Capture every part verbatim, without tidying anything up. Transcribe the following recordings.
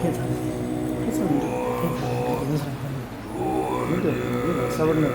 ཁྱེད་ཚང་མ་ཁྱེད་ཚང་མ་ཡིན་ས་རེད། ཡིན་དེ་ཡིན་དེ་གསར་པ་ནས་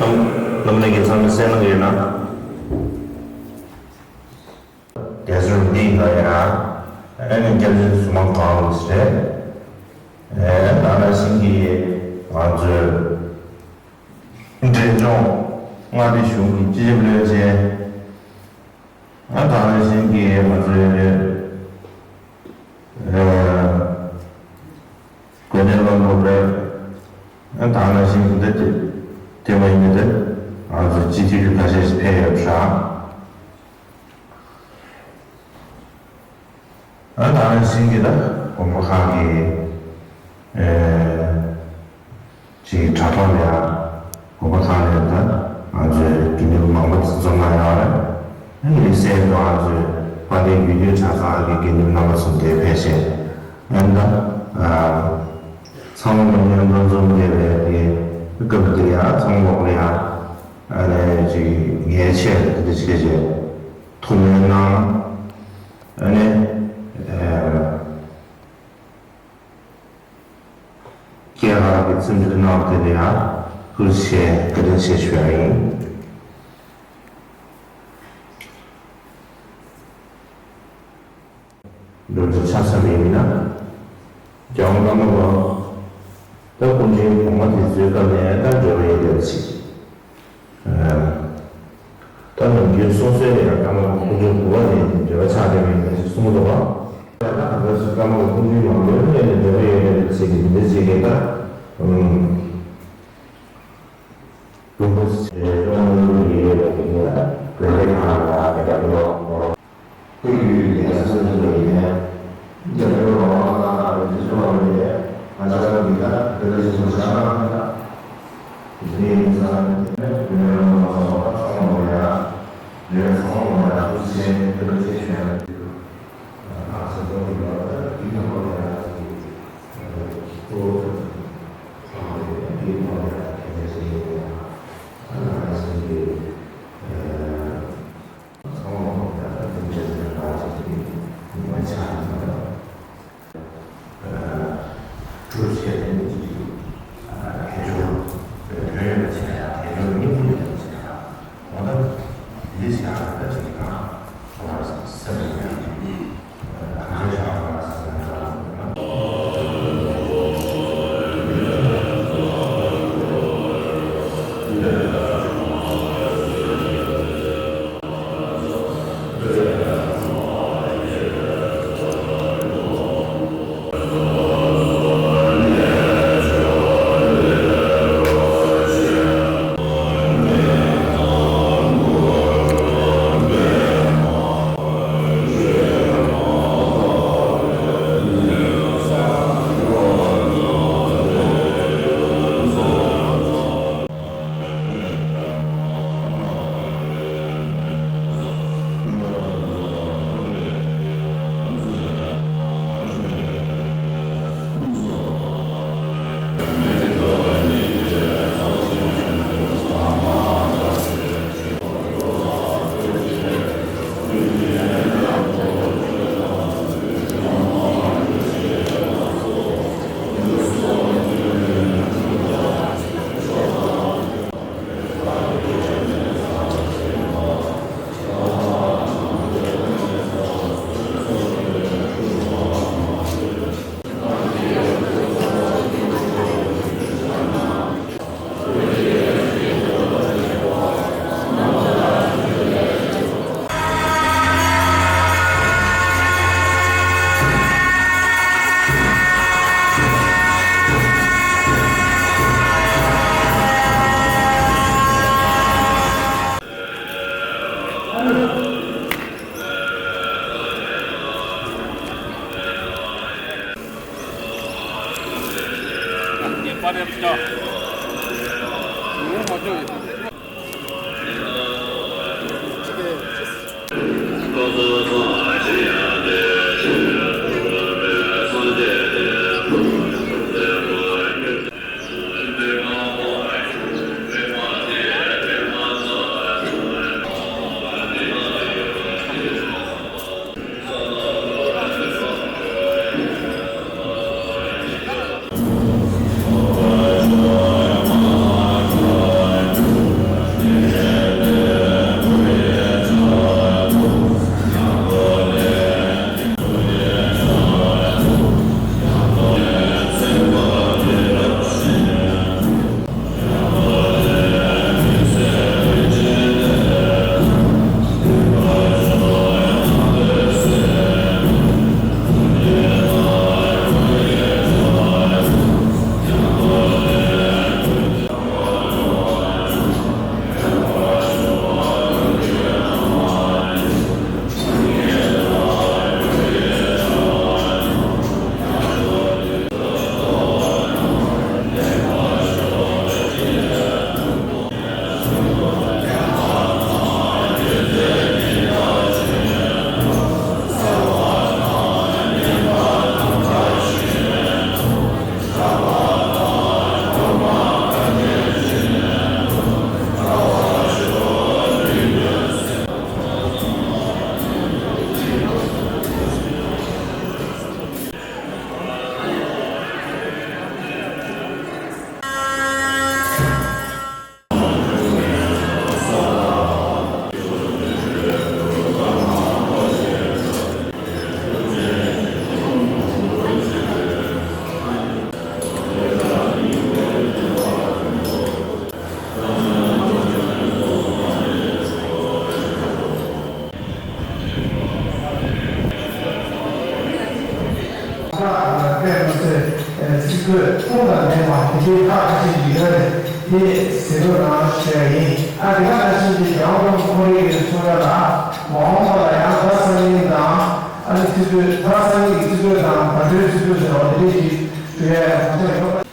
རང་རྣམ་གླིང་གི་ཚང་མས་གསན་གནང་གི་ཡོད་ན། དེ་ཚོར་འདི་ཡིན་ད་ཡ། ཨ་ནི་སྐྱབས་རྗེ་ཟུར་མང་གང་ལོས་རེད། ཨེ་ད་ནང་བཞིན་གྱི་ང་ཚོའི་འབྲས་ལྗོངས་མངའ་སྡེ་གཞུང་གི་སྤྱི་ཁྱབ་བློན་ཆེན། ཨ་ད་ནང་བཞིན་གྱི་ང་ཚོའི་ཨེ་དགོན་གནས་བློན་པོ་རེད། ཨ་ད་ནང་བཞིན་གྱི་འདི་དེ་དེ་མ་ཡིན་ནི་དེ་ང་ཚོ་སྤྱི་འཐུས་ཁ་ཤས་ཤིག་ཕེབས་ཡོད་པ་རེད། ཨ་ད་ནང་བཞིན་གྱི་ད་དགོན་པ་ཁག་གི་ཨེ་ཅིག་དྲ་ཐོག་ལ་ཡང་དགོན་པ་ཁག་ནས་ད་ང་ཚོའི་དགེ་འདུན་མང་པོ་འཛོམས་གནང་ཡོད་རེད། ཨ་དམིགས་བསལ་དུ་ང་ཚོའི་དཔལ་ལྡན་རྒྱུད་སྟོད་གྲྭ་ཚང་གི་དགེ་འདུན་རྣམ་པ་ཚོ་འདིར་ཕེབས་བྱས། ཨ་ནི་ད་ཚང་མ་མཉམ་དུ་འཛོམས་བསྡད་པའི་དེ་སྐབས་འདིར་ཡང་ཚང་མ་ལོག་ལ་ཡང་ཨ་ནི་ཅིག་ངའི་ཆེད་དུ་འདི་བྱས་བྱས་ཐུགས་སྨོན་གནང་། ཨ་ནི་ཨ། སྐྱེས་སྐར་གྱི་རྩིས་འབྲི་གནང་བ་དེ་ལ་ཡང་ཐུགས་རྗེ་ཆེ་བཀའ་དྲིན་ཆེ་ཞུ་ཡ་ཡིན། འགྲོ་རྒྱུ་ཆ་ཚང་ཡིན་ན། རྒྱལ་དབང་བླ་མ་ལ་ད་སྐུ་ཕྲེང་གོང་མ་དེ་ཚོའི་སྐབས་ནས་ད་འབྲེལ་བ་ཡོད་བསྡད་པ་ཞིག་ད་ནམ་རྒྱུན་སོ་སོའི་ལས་ཀ་སྐར་མ་དགུ་བཅུ་གོ་བ་ནས་འབྲེལ་བ་ཆགས་བསྡད་པ་ཡིན་པ་ཞིག་གསུངས་འདུག་པ། ད་ལྟ་གང་ལྟར་སྐར་མ་དགུ་བཅུ་མང་པོའི་སྔོན་ནས་འབྲེལ་བ་ཡོད་པའི་ཚིག་གི་འདི་ཚིག་གི་ད། ཀྲུང་གོ་ཚེ་ཀྲུང་གོའི་ཡུལ་ལ་དེ་ཉིད་ལ་དགོན་སྡེ་ཁག་ལ་དགེ་རྒན་ལོ། ཁོའི་ཡུལ་ལ་ཡ་སོ་སོ་ཡིན་ནས་རྒྱ་བོད་རོང་བ་ལ་དེ་ཚོ་བ་ཡོད་པས་ང་ཚོ་ལ་འདི་ལ་དགེ་རྒན་ཚོ་ཆགས་ན་དེ་ནས་ཡིན་ཙང་དེ་ནས་དགེ་རྒན་ལོ་ཚང་མ་ཡ་རེད། ཚང་མ་ཡ་ཐུགས་རྗེ་ཆེ་དགེ་རྒན་ཚོ་ཡ། དཔེ་མི་སྲིད་ཚིག་བཀོད་དཔུང་ལ་མེད་པ་དེ་འདྲའི་ཁག་ཁ་ཤས་ཤིག་ཡོད་རེད། དེ་གཟིགས་རོགས་གནང་ཞུ་ཡ་ཡིན། ཨ་དེ་ག་ནང་བཞིན་གྱི་རྒྱལ་བ་ཁོང་ཁོང་རང་གི་གསུང་ར་ལ་མ་འོངས་པ་ལ་ཡང་ཟླ་གསར་རྙིང་དང་ཨ་ནི་ཚིག་བཀོད་ཟླ་གསར་རྙིང་གི་ཚིག་བཀོད་དང་ཟླ་སྒྲོལ་ཚིག་བཀོད་ཟེར་བ་དེ་འདྲས་ཤིག་ཞུ་ཡ་ཡང་དགོངས་འཆར་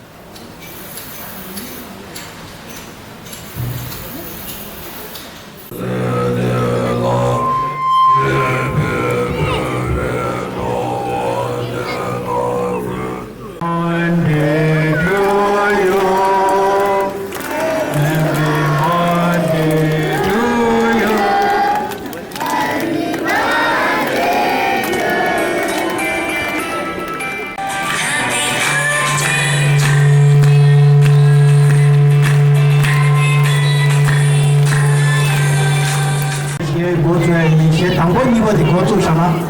ཡོད་པ། འགོ་བཙུགས་ཡ་ཡིན། གཞས་དང་པོ་གཉིས་པ་དེ་འགོ་བཙུགས་བཞག་ན།